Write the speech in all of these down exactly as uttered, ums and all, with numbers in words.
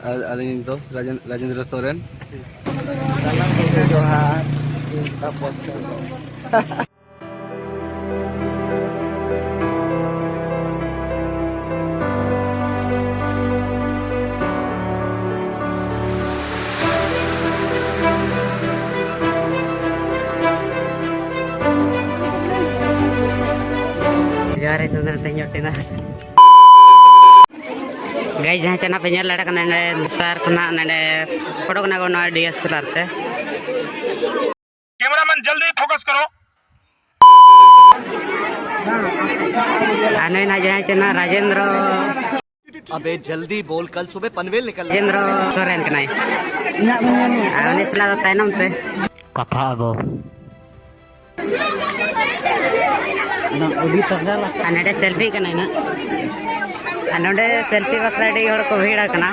ᱟᱨ ᱟᱹᱞᱤᱧ ᱫᱚ ᱨᱟᱡᱮᱱ-, ᱨᱟᱡᱮᱱᱫᱨᱚ ᱥᱚᱨᱮᱱ᱾ ᱥᱟᱱᱟᱢ ᱠᱚᱜᱮ ᱡᱚᱦᱟᱨ᱾ ᱡᱚᱦᱟᱨ ᱜᱮ, ᱥᱟᱱᱛᱟᱲ ᱛᱮᱦᱮᱧ ᱧᱚᱜ ᱴᱷᱮᱱᱟ᱾ ᱜᱟᱭ, ᱡᱟᱦᱟᱸ ᱪᱮᱱᱟᱜ ᱯᱮ ᱧᱮᱞ ᱫᱟᱲᱮᱭᱟᱜ ᱠᱟᱱᱟ, ᱱᱚᱰᱮ ᱥᱟᱨ ᱠᱷᱚᱱᱟᱜ ᱱᱚᱰᱮ ᱯᱷᱳᱴᱳ ᱠᱟᱱᱟ ᱠᱚ ᱱᱚᱣᱟ ᱰᱤ ᱮᱥ ᱮᱞ ᱟᱨ ᱛᱮ᱾ कैमरामैन, जल्दी फोकस करो। ᱟᱨ ᱱᱩᱭ ᱱᱟᱜ ᱡᱟᱦᱟᱸᱭ ᱪᱮᱱᱟᱜ ᱨᱟᱡᱮᱱᱫᱨᱚ᱾ ᱟᱵᱮ ᱡᱚᱞᱫᱤ ᱵᱚᱞ, ᱠᱟᱞ ᱥᱩᱵᱮ ᱯᱟᱱᱣᱮᱞ ᱱᱤᱠᱟᱞ᱾ ᱨᱟᱡᱮᱱᱫᱨᱚ ᱥᱚᱨᱮᱱ ᱠᱟᱱᱟᱭ᱾ ᱟᱨ ᱩᱱᱤ ᱥᱟᱞᱟᱜ ᱫᱚ ᱛᱟᱭᱱᱚᱢ ᱛᱮ᱾ ᱠᱟᱛᱷᱟ ᱟᱵᱚ᱾ ᱟᱨ ᱱᱚᱰᱮ ᱥᱮᱞᱯᱷᱤ ᱠᱟᱱᱟᱭ ᱱᱟᱜ᱾ ᱟᱨ ᱱᱚᱰᱮ ᱥᱮᱞᱯᱷᱤ ᱵᱟᱠᱷᱨᱟ ᱟᱹᱰᱤ ᱦᱚᱲ ᱠᱚ ᱵᱷᱤᱲ ᱟᱠᱟᱱᱟ᱾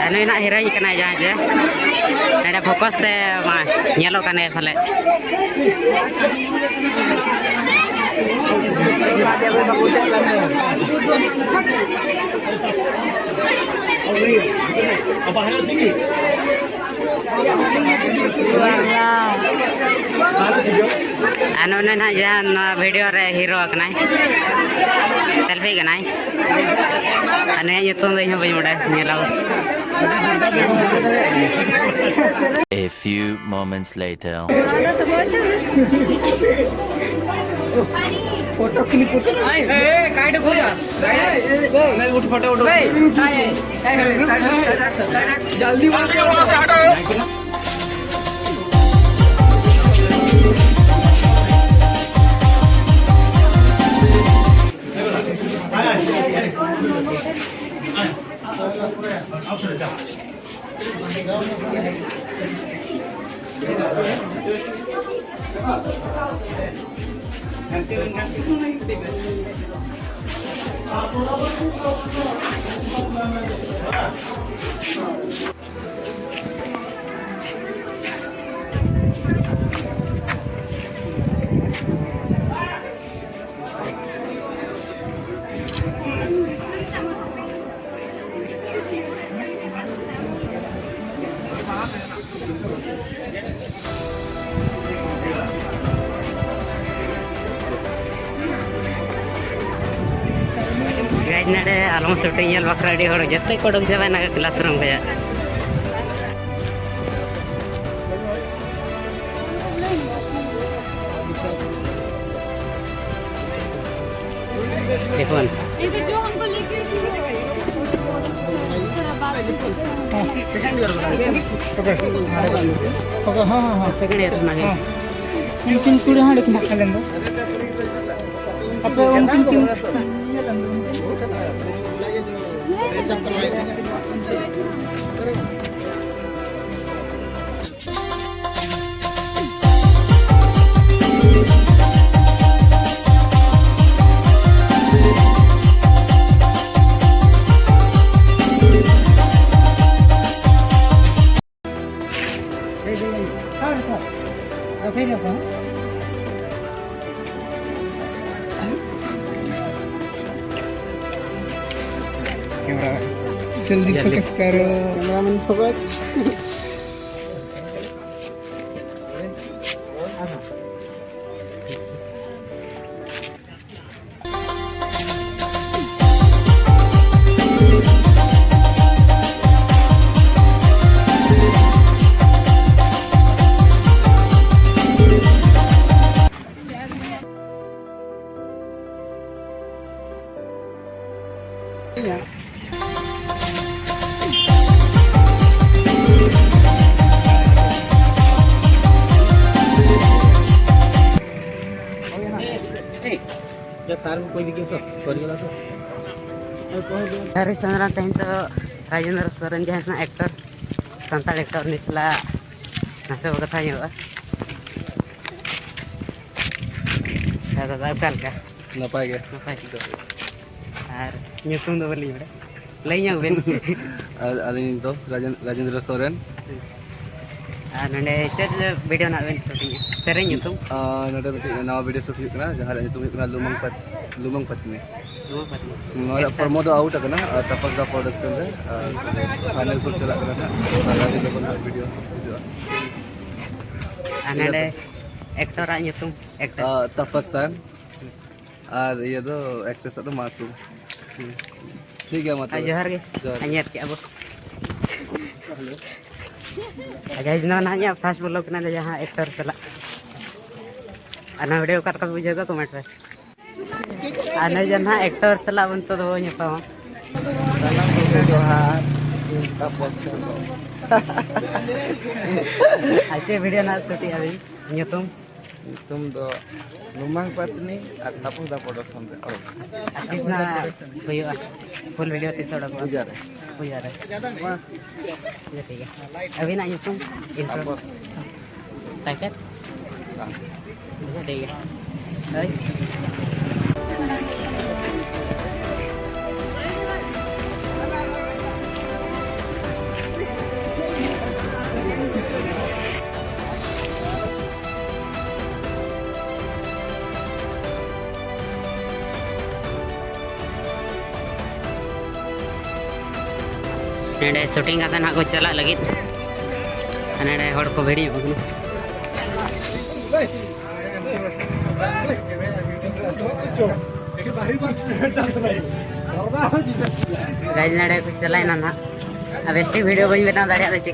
ᱟᱨ ᱱᱩᱭ ᱱᱟᱜ ᱦᱤᱨᱳᱭᱤᱱ ᱠᱟᱱᱟᱭ ᱡᱟᱦᱟᱸᱭ ᱡᱮ᱾ ᱱᱚᱰᱮ ᱯᱷᱳᱠᱟᱥ ᱛᱮ ᱢᱟ ᱧᱮᱞᱚᱜ ᱠᱟᱱᱟᱭ ᱯᱟᱞᱮ᱾ ᱟᱨ ᱱᱩᱭ ᱱᱟᱦᱟᱜ ᱡᱟᱦᱟᱸ ᱱᱚᱣᱟ ᱵᱷᱤᱰᱤᱭᱳ ᱨᱮ ᱦᱤᱨᱳ ᱟᱠᱟᱱᱟᱭ, ᱥᱮᱞᱯᱷᱤ ᱠᱟᱱᱟᱭ, ᱟᱨ ᱱᱩᱭᱟᱜ ᱧᱩᱛᱩᱢ ᱫᱚ ᱤᱧ ᱦᱚᱸ ᱵᱟᱹᱧ ᱵᱟᱰᱟᱭᱟ, ᱧᱮᱞᱟᱵᱚ᱾ A few moments later. Photo click. ए, ए, काहे को जा? ए, ए, ए, उठ, फोटो उठ। ए, ए, ए, ए, जल्दी वहां से हटो। ᱟᱞᱚᱢ ᱥᱩᱴᱤᱝ ᱧᱮᱞ ᱵᱟᱠᱷᱨᱟ ᱟᱹᱰᱤ ᱦᱚᱲ ᱡᱚᱛᱚ ᱠᱚ ᱩᱰᱩᱠ ᱪᱟᱵᱟᱭᱮᱱᱟ ᱠᱞᱟᱥᱨᱩᱢ ᱠᱷᱚᱱᱟᱜ᱾ ᱨᱤᱯᱚᱱ। ये तो जो हमको लेके थोड़ा बात भी कुछ। Second year. ᱳᱠᱮ, ᱳᱠᱮ, ᱦᱮᱸ, ᱦᱮᱸ, ᱦᱮᱸ᱾ ᱥᱮᱠᱮᱱᱰ ᱤᱭᱟᱨ ᱨᱮᱱᱟᱜ ᱜᱮ᱾ ᱦᱮᱸ᱾ ᱩᱱᱠᱤᱱ ᱠᱩᱲᱤ ᱦᱚᱸ ᱚᱸᱰᱮ ᱠᱤᱱ ᱛᱟᱦᱮᱸ ᱞᱮᱱ ᱫᱚ᱾ ᱟᱯᱮ ᱩᱱᱠᱤᱱ ᱠᱤᱱ कैमरा जल्दी फोकस करो। Cameraman focus. ᱡᱟᱦᱟᱸ ᱨᱮ ᱥᱮᱸᱫᱽᱨᱟ ᱛᱮᱦᱮᱧ ᱫᱚ ᱨᱟᱡᱮᱱᱫᱨᱚ ᱥᱚᱨᱮᱱ, ᱡᱟᱦᱟᱸᱭ ᱠᱟᱱᱟ ᱮᱠᱴᱚᱨ, ᱥᱟᱱᱛᱟᱲ ᱮᱠᱴᱚᱨ, ᱩᱱᱤ ᱥᱟᱞᱟᱜ ᱱᱟᱥᱮ ᱵᱚ ᱠᱟᱛᱷᱟ ᱧᱚᱜᱼᱟ᱾ ᱦᱮᱸ ᱫᱟᱫᱟ, ᱚᱠᱟ ᱞᱮᱠᱟ? ᱱᱟᱯᱟᱭ ᱜᱮ᱾ ᱱᱟᱯᱟᱭ ᱜᱮ᱾ ᱟᱨ ᱧᱩᱛᱩᱢ ᱫᱚ ᱵᱟᱹᱞᱤᱧ ᱵᱟᱲᱟᱭᱟ, ᱞᱟᱹᱭ ᱧᱚᱜ ᱵᱮᱱ᱾ ᱟᱨ ᱟᱹᱞᱤᱧ ᱫᱚ ᱨᱟᱡᱮᱱ-, ᱨᱟᱡᱮᱱᱫᱨᱚ ᱥᱚᱨᱮᱱ᱾ ᱟᱨ ᱱᱚᱰᱮ ᱪᱮᱫ ᱵᱷᱤᱰᱤᱭᱳ ᱱᱟᱜ ᱵᱮᱱ ᱥᱩᱴᱤᱝᱟ? ᱥᱮᱨᱮᱧ ᱧᱩᱛᱩᱢ? ᱟᱨ ᱱᱚᱰᱮ ᱢᱤᱫᱴᱤᱡ ᱱᱟᱣᱟ ᱵᱷᱤᱰᱤᱭᱳ ᱥᱩᱴ ᱦᱩᱭᱩᱜ ᱠᱟᱱᱟ, ᱡᱟᱦᱟᱸ ᱨᱮᱭᱟᱜ ᱧᱩᱛᱩᱢ ᱦᱩᱭᱩᱜ ᱠᱟᱱᱟ ᱞᱩᱢᱟᱹᱝ ᱯᱟᱛ-, ᱞᱩᱢᱟᱹᱝ ᱯᱟᱛᱱᱤ᱾ ᱱᱚᱣᱟ ᱨᱮᱭᱟᱜ ᱯᱨᱳᱢᱳ ᱫᱚ ᱟᱣᱩᱴ ᱟᱠᱟᱱᱟ, ᱟᱨ ᱛᱟᱯᱚᱥ ᱫᱟ ᱯᱨᱚᱰᱟᱠᱥᱚᱱ ᱨᱮ, ᱟᱨ ᱯᱷᱟᱭᱱᱟᱞ ᱥᱩᱴ ᱪᱟᱞᱟᱜ ᱠᱟᱱᱟ ᱱᱟᱜ, ᱟᱨ ᱟᱹᱰᱤ ᱞᱚᱜᱚᱱ ᱦᱟᱸᱜ ᱵᱷᱤᱰᱤᱭᱳ ᱦᱤᱡᱩᱜᱼᱟ᱾ ᱟᱨ ᱱᱚᱰᱮ ᱮᱠᱴᱚᱨᱟᱜ ᱧᱩᱛᱩᱢ? ᱮᱠᱴᱚᱨ᱾ ᱟᱨ ᱛᱟᱯᱚᱥ ᱛᱟᱭᱚᱢ᱾ ᱟᱨ ᱤᱭᱟᱹ ᱫᱚ, ᱮᱠᱴᱨᱮᱥ ᱟᱜ ᱫᱚ ᱢᱟᱥᱩᱢ᱾ ᱦᱩᱸ᱾ ᱴᱷᱤᱠ ᱜᱮᱭᱟ, ᱢᱟ ᱟᱨ ᱛᱚᱵᱮ᱾ ᱡᱚᱦᱟᱨ ᱜᱮ᱾ ᱡᱚᱦᱟᱨ ᱜᱮ᱾ ᱟᱨ ᱧᱮᱞ ᱠᱮᱜᱼᱟ ᱵᱚ᱾ ᱟᱨ guys, ᱱᱚᱣᱟ ᱱᱟᱦᱟᱜ ᱤᱧᱟᱹᱜ first vlog ᱠᱟᱱᱟ, ᱡᱟᱦᱟᱸ actor ᱥᱟᱞᱟᱜ᱾ ᱟᱨ ᱱᱚᱣᱟ video ᱚᱠᱟ ᱞᱮᱠᱟ ᱯᱮ ᱵᱩᱡᱷᱟᱹᱣ ᱫᱟ, comment ᱨᱮ᱾ ᱟᱨ ᱱᱩᱭ ᱡᱮ ᱱᱟᱦᱟᱜ actor ᱥᱟᱞᱟᱜ ᱵᱚᱱ ᱱᱤᱛᱚᱜ ᱫᱚᱵᱚᱱ ᱧᱟᱯᱟᱢᱟ᱾ ᱥᱟᱱᱟᱢ ᱠᱚᱜᱮ ᱡᱚᱦᱟᱨ, ᱤᱧ ᱛᱟᱯᱚᱥ ᱦᱮᱢᱵᱨᱚᱢ᱾ ᱟᱨ ᱪᱮᱫ video ᱱᱟᱦᱟᱜ shoot ᱮᱜᱼᱟ ᱵᱤᱱ? ᱧᱩᱛᱩᱢ? ᱧᱩᱛᱩᱢ ᱫᱚ ᱞᱩᱢᱟᱝ ᱯᱟᱛᱱᱤ ᱟᱨ ᱛᱟᱯᱚᱥ ᱫᱟ production ᱨᱮ᱾ ᱚ᱾ ᱟᱨ ᱛᱤᱥ ᱱᱟᱦᱟᱜ ᱦᱩᱭᱩᱜᱼᱟ? Full video ᱛᱤᱥ ᱚᱰᱚᱠᱚᱜᱼᱟ? ᱯᱩᱡᱟ ᱨᱮ᱾ ᱯᱩᱡᱟ ᱨᱮ᱾ ᱢᱟ᱾ ᱴᱷᱤᱠ ᱜᱮᱭᱟ᱾ ᱟᱹᱵᱤᱱᱟᱜ ᱧᱩᱛᱩᱢ? Intro᱾ ᱛᱟᱯᱚᱥ᱾ ᱛᱟᱠᱮᱛ? ᱵᱟᱝ᱾ ᱟᱪᱪᱷᱟ, ᱴᱷᱤᱠ ᱜᱮᱭᱟ᱾ ᱦᱳᱭ᱾ ᱱᱚᱰᱮ shooting ᱠᱟᱛᱮ ᱱᱟᱦᱟᱜ ᱠᱚ ᱪᱟᱞᱟᱜ ᱞᱟᱹᱜᱤᱫ᱾ ᱟᱨ ᱱᱚᱰᱮ ᱦᱚᱲ ᱠᱚ ᱵᱷᱤᱲ ᱧᱚᱜ ᱠᱟᱱᱟ᱾ Guys, ᱱᱚᱰᱮ ᱠᱚ ᱪᱟᱞᱟᱣᱮᱱᱟ ᱱᱟᱦᱟᱜ᱾ ᱟᱨ ᱵᱮᱥ ᱴᱷᱤᱠ video ᱵᱟᱹᱧ ᱵᱮᱱᱟᱣ ᱫᱟᱲᱮᱭᱟᱜ ᱫᱚ ᱪᱮᱫ